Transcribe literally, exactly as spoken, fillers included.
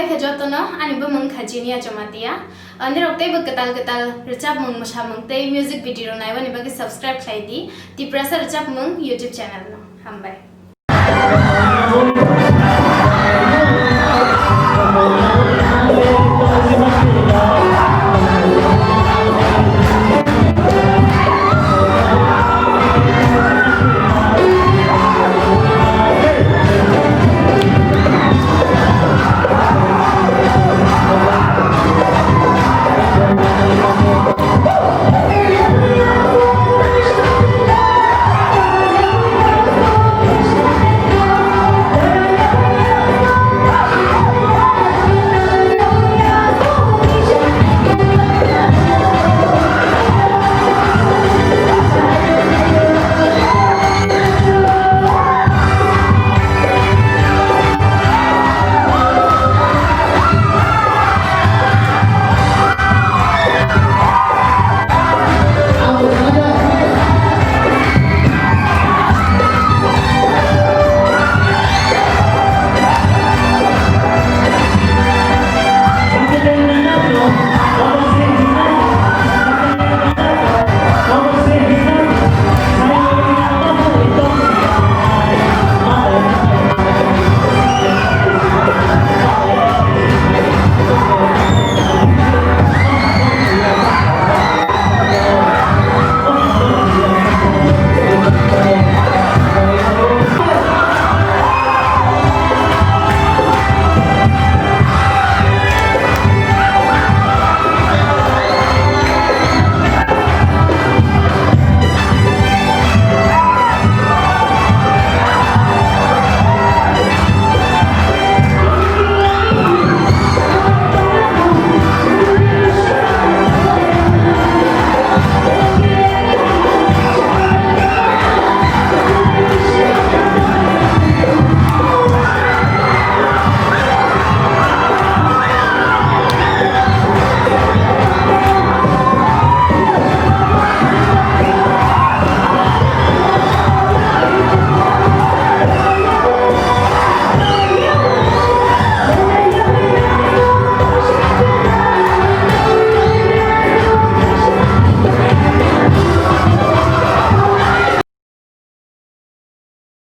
Khe jotono ani bumung kha Jinia Jamatia. Nirok teibo kwtal kwtal rwchapmung, mwsamung tei music video rok naimani bagwi subscribe khlai di Tiprasa Rwchapmung YouTube channel no. Hambai.